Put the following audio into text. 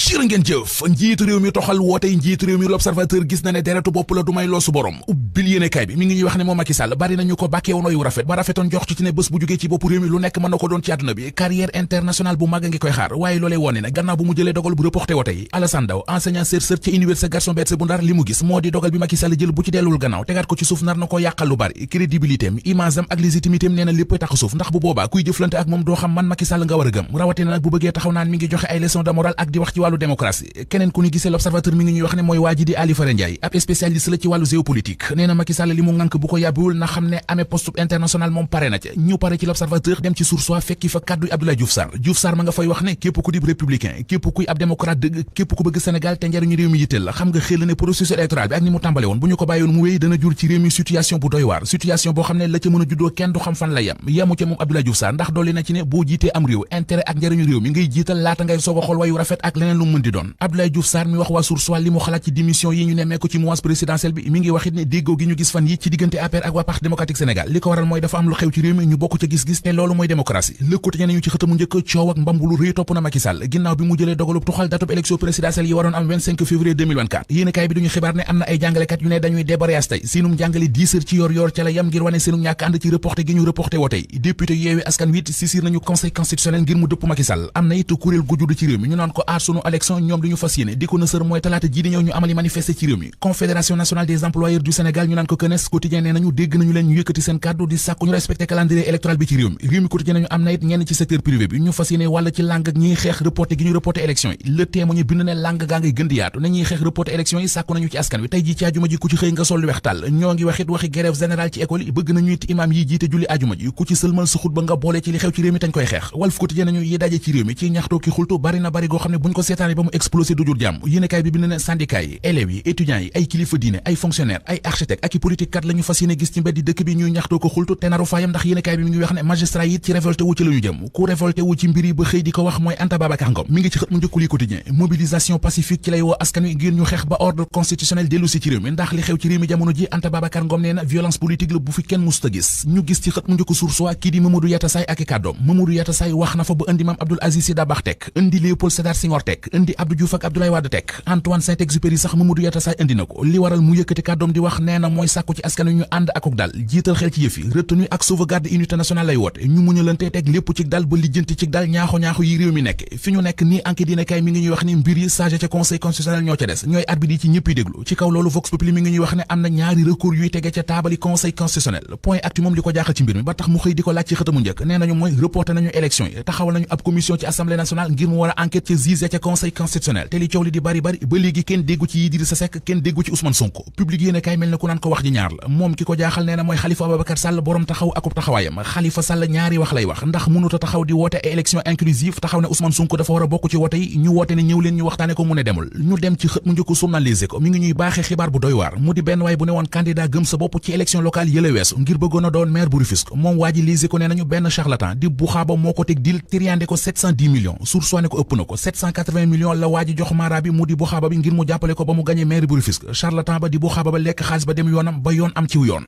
jërë ngeen jëf njiitu réew mi toxal wootey njiitu réew mi l'observateur gis na ne deretu bopp la du may loosu borom ubbil yéenekaay bi mi ngi ñuy wax ne moom Macky Sall bari nañu ko bàkkee woon yu rafet ba rafetoon jox ci ne bés bu jógee ci bopp réew mi lu nekk mën na ko doon ci àdduna bi carrière internationale bu màgg ngi koy xaar waaye loolee woon ne gannaaw bu mu jëlee dogal bu reporté wote yi Alassane Daw enseignant chercheur ci université Gaston Berger bu Ndar li mu gis moo di dogal bi Macky Sall jël bu ci dellul gannaaw tegaat ko ci suuf nar na ko yàqal lu bari crédibilité am image am ak légitimité am nee na lépp tax suuf ndax bu boobaa kuy jëflante ak moom doo xam man Macky Sall nga war a gëm rawatina nag bu bëggee taxaw naan mi ngi joxe ay leçon de morale ak di wax ci wàllu démocratie keneen ku ñu gisee l'observateur mi ngi ñuy wax ne mooy waa ji di Ali Fara Ndiaye ab spécialiste la ci wàllu géopolitique nee na Macky Sall li mu ngànk bu ko yàbbiwul na xam ne amee poste international moom pare na ca ñu pare ci l'observateur dem ci Source A fekki fa kàddu Abdoulaye Diouf Sarr ma nga fay wax ne képp ku di républicain képp kuy ab démocrate dëgg képp ku bëgg Sénégal te njariñu réew mi yitteel la xam nga xel ne processus électoral bi ak ni mu tàmbale woon bu ñu ko bàyyoon mu wéy dana jur ci réew mi situation bu doy waar situation boo xam ne la ca mën a juddoo kenn du xam fan la yemu ca moom Abdoulaye Diouf Sarr ndax dolli na ci ne boo jiitee am réew intérêt ak njariñu réew mi ngay jiital laata ngay soog a xool wayu rafet ak leneen lu mën di doon Abdoulaye Diouf Sarr mi wax waa Source A li mu xalaat ci démission yi ñu nemmee ko ci mouvance présidentielle bi mi ngi waxit ne déggoo gi ñu gis fan yi ci diggante APR ak waa Parti démocratique Sénégal li ko waral mooy dafa am lu xew ci réew mi ñu bokk ca gis-gis te loolu mooy démocratie Le Quotidien nañu ci xëtamu njëkk coow ak mbambulu rëy topp na Macky Sall ginnaaw bi mu jëlee dogalub tuxal datub élection présidentielle yi waroon am 25 février 2024 yéenekaay bi duñu xibaar ne am na ay jàngalekat yu ne dañuy débrayage tey seenum jàngale 10 heures ci yor ca la yam ngir wane seenu ñàkk ànd ci reporté gi ñu reporté woo tey député Yewwi Askan Wi saisir nañu conseil constitutionnel ngir mu dëpp Macky Sall am na it kuréel gu judd ci réew mi ñu naan ko aar sunu élection ñoom li ñu fas yéene di ko nësër mooy talaata ji di ñëw ñu amali manifester ci réew mi confédération nationale des employeurs du Sénégal ñu naan ko CNES quotidien nee nañu dégg nañu leen ñu yëkkati seen kàddu di sàkku ñu respecté calendrier électoral bi ci réew mi quotidien nañu am na it ñenn ci secteur privé bi ñu fas yéene wàll ci làng ak ñiy xeex reporté gi ñu reporté élection yi le témoin ñu bind ne làng gaa ngay gën di yaatu na ñuy xeex reporté élection yi sàkku nañu ci askan wi tey ji ci ajuma ji ku ci xëy nga sol lu weex tàll ñoo ngi waxit waxi grève générale ci école yi bëgg nañu it imaam yi jiite julli ajuma ji ku ci sëlmal sa xutba nga boole ci li xew ci réew mi tañ koy xeex Walf quotidien nañu yi daje ci réew mi ci ñaxtoo ki xultu bari na bari goo xam ne buñ ko seetaane ba mu explosé du jur jàmm yéenekaay bi bind ne syndicat yi élèves yi étudiants yi ay kilifa diine ay fonctionnaires ay architectes ak i politique kat la ñu fas yéene gis ci mbeddi dëkk bi ñuy ñaxtoo ko xultu te naru faayam ndax yéenekaay bi mi ngi wax ne magistrat yi ci révolté wu ci la ñu jëm ku révolté wu ci mbir yi ba xëy di ko wax mooy Anta Babacar Ngom mi ngi ci xët mu njëkk li quotidien mobilisation pacifique ci lay woo askan wi ngir ñu xeex ba ordre constitutionnel dellu si ci réew mi ndax li xew ci réew mi jamono ji Anta Babacar Ngom nee na violence politique la bu fi kenn musta gis ñu gis ci xët mu njëkk Source A kii di Mamadou Yatassaye ak i kàddoom Mamadou Yatassaye wax na fa ba indi Mame Abdoul Aziz Sy Dabakh tek indi Léopold Sédar Senghor tek indi Abdou Diouf ak Abdoulaye Wade tek Antoine Saint-Exupéry sax Mamadou Yatassaye indi na ko li waral mu yëkkati kàddoom di wax nee na mooy sàkku ci askan wi ñu ànd akuk dal jiital xel ci yëf yi retenue ak sauvegarde unité nationale lay woote ñu muñalante teg lépp ci dal ba lijjanti ci dal ñaaxo yi réew mi nekk fi ñu nekk nii enquête dina kay mi ngi ñuy wax ni mbir yi sage ca conseil constitutionnel ñoo ca des ñooy arbitre yi ci ñëpp yi déglu ci kaw loolu Vox Populi mi ngi ñuy wax ne am na ñaari recours yuy tege ca taabali conseil constitutionnel point actu moom li ko jaaxal ci mbir mi ba tax mu xëy di ko laaj ci xëtamu njëkk nee nañu mooy reporté nañu élection yi taxawal nañu ab commission ci assemblée nationale ngir mu war a enquête ca juge ca conseil constitutionnel te li coow li di bari ba léegi kenn déggu ci Idrissa Seck kenn déggu ci Ousmane Sonko public yéene kay mel ne ku naan ko wax ji ñaar la moom ki ko jaaxal nee na mooy Khalifa Ababacar Sall borom taxaw akub taxawaayam Khalifa Sall ñaari wax lay wax ndax mënuta taxaw di woote ay élection inclusive taxaw ne Ousmane Sonko dafa war a bokk ci woote yi ñu woote ne ñëw leen ñu waxtaane ko mu ne demul ñu dem ci xët mu njëkk journal Les Échos mi ngi ñuy baaxee xibaar bu doy waar mu di benn waay bu ne woon candidat gëm sa bopp ci élection locale yële weesu ngir bëggoon a doon maire bu Rufisque moom waa ji Les Échos nee nañu benn charlatan di buxaaba moo ko teg dil tiriande ko 710 millions Source A ne ko ëpp na ko 780 millions la waa ji jox mara bi mu di buxaaba bi ngir mu jàppale ko ba mu gagné maire bu Rufisque charlatan ba di buxaaba ba lekk xaalis ba dem yoonam ba yoon am ciw yoon